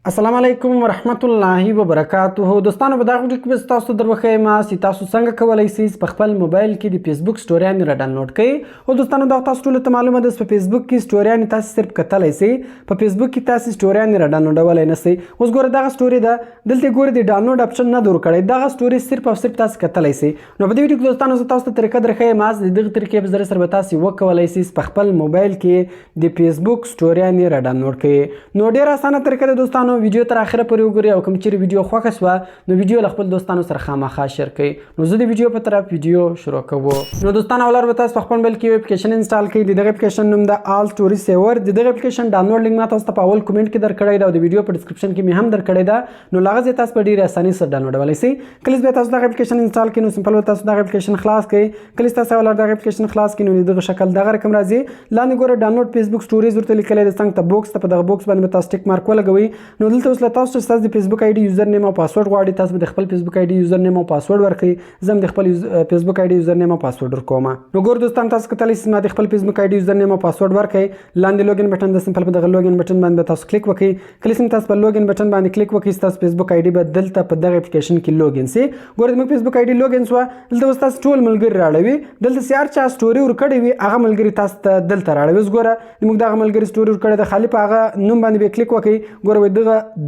السلام علیکم ورحمت الله وبرکاته. دوستانو، په دغه ویډیو کې به تاسو در وښیم چې تاسو څنګه کولی شئ په خپل موبایل کې د فیسبوک سټوریانې را ډاونلوډ کړئ. او دوستانو، دا تاسو ټولو ته معلومه ده چې په فیسبوک کې سټوریانې تاسو صرف کتلی شئ، په فیسبوک کې تاسو سټوریانې را ډاونلوډولی نه شئ. اوس ګوره، دغه سټوري ده، دلته ګوره د ډاونلوډ اپشن نه دور کړی، دغه سټوري صرف او صرف تاسو کتلی شئ. نو په دې ویډیو کې دوستانو، زه تاسو ته طریقه درښیم چې د دغه طریقې په ذریعه سره به تاسو وکولی شئ په خپل موبایل کې د فیسبوک سټوریانې را ډاونلوډ کړئ. نو ډیره اسانه طریقه ده دوستانو، ویډیو تر اخره پورې وګورئ او کوم چیرې ویډیو خوښه شوه نو ویډیو له خپل دوستانو سره خامخا share کړئ. نو زه د ویډیو په طرف ویډیو شروع کوو. نو دوستانو، اولر به تاسو په خپل موبایل کې یو اپلیکیشن انسټال کړئ. د دغه اپلیکیشن نوم ده آل سټوري سیور. د دغه اپلیکیشن ډاونلوډ لینک ما تاسو ته په اول کومنټ کې درکړی ده او د ویډیو په ډیسکریپشن کې مې هم درکړی ده، نو له هغه ځایه تاسو په ډیره اسانۍ سره ډاونلوډولی شئ. کله چې بیا تاسو دغه اپلیکیشن انسټال کړئ نو سمپل به تاسو دغه اپلیکیشن خلاص کړئ. کله چې تاسو اولر دغه اپلیکیشن خلاص کړئ نو دغه شکل دغه رقم راځي. لاندې ګوره ډاونلوډ فیسبوک سټوریز ورته لیکلی دی، څنګ ته بوکس ته، په دغه بوکس باندې به تاسو ټیک مارک ولګوئ. نو دلته اوس له تاسو چې ستاسو د فیسبوک آی ډي یوزر نیم او پاسورډ غواړي، تاسو به د خپل فیسبوک آی ډي یوزر نیم او پاسورډ ورکړئ. زه هم د خپل فیسبوک آی ډي یوزر نیم او پاسورډ ورکوم. نو ګور دوستان، تاسو کتلی شئ، ما د خپل فیسبوک آی ډي یوزر نیم او پاسورډ ورکړئ. لاندې لوګین بټن د سمپل په دغه لوګین بټن باندې به تاسو کلیک وکړئ. کله چې تاسو په لوګین بټن باندې کلیک وکړئ، ستاسو فیسبوک آی ډي به دلته په دغه اپلیکیشن کې لوګین سي. ګور، زموږ فیسبوک آی ډي لوګین سوه. دلته اوس تاسو ټول ملګري راړوي. دلته چې هر چا سټوري ورکړې وي، هغه ملګري تاسو ته دلته راړوي. اوس ګوره، زموږ دغه ملګري سټوري ورکړې ده، خالي په هغه نوم باندې به کلیک وکړئ. ګوره، وایي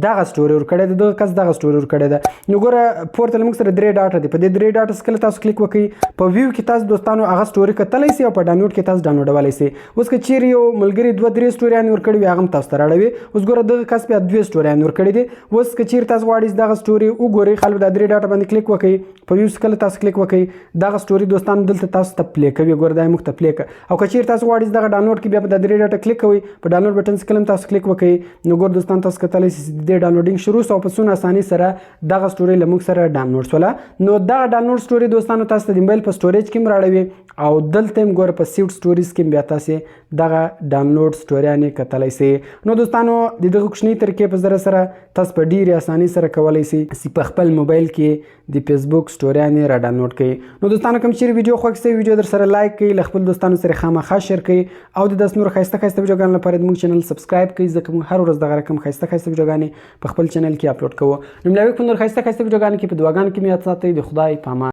دغه سټوري ورکړې ده، دغه کس دغه سټوري ورکړې ده. نو ګوره، پورته له موږ سره درې ډاټه دي، په دې درې ډاټه کله تاسو کلیک وکړئ، په ویو کې تاسو دوستانو هغه سټوري کتلی شئ او په ډاونلوډ کې تاسو ډاونلوډولی شئ. اوس که چیرې یو ملګري دوه درې سټوریانې ورکړې وي، هغه هم تاسو ته راړوي. اوس ګوره، دغه کس بیا دوې سټوریانې ورکړې دي. اوس که چیرې تاسو غواړئ دغه سټوري وګورئ، خالي دا درې ډاټه باندې کلیک وکړئ. په ویو کله تاسو کلیک وکړئ، دغه سټوري دوستانو دلته تاسو ته پلی کوي. ګوره، دا موږ ته پلی کړه. او که چیرې تاسو غواړئ دغه ډاونلوډ کې، بیا په دا درې ډاټه کلیک کوئ. په ډاونلوډ بټن کله تاسو کلیک وکړئ، نو ګور دوستان، تاسو کتلی شئ چې د دې ډاونلوډینګ شروع سو او په څونه اسانۍ سره دغه سټوري له موږ سره ډاونلوډ سوله. نو دغه ډاونلوډ سټوري دوستانو تاسو ته د موبایل په سټوریج کې هم راړوي او دلته هم ګوره په سیوډ سټوریز کې بیا تاسو دغه ډاونلوډ سټوریانې کتلی شئ. نو دوستانو، د دغه کوچنۍ طریقې په ذریعه سره تاسو په ډیرې اسانۍ سره کولی شئ چې په خپل موبایل کې د فیسبوک سټوریانې را ډاونلوډ کړئ. نو دوستانو، کوم چیرې ویډیو خوښ شي، ویډیو در سره لایک کړئ، له خپل دوستانو سره خامخا share کړئ او د داسې نورو ښایسته ښایسته ویډیوګانو لپاره زموږ چینل subscribe کړئ، ځکه موږ هر ورځ دغه رقم ښایسته ښایسته ویډیوګانې په خپل چینل کې اپلوډ کوو. نو ملاوي په نور ښایسته ښایسته ویډیوګانو کې. په دعاګانو کې مې یاد ساتئ. د خدای په امان.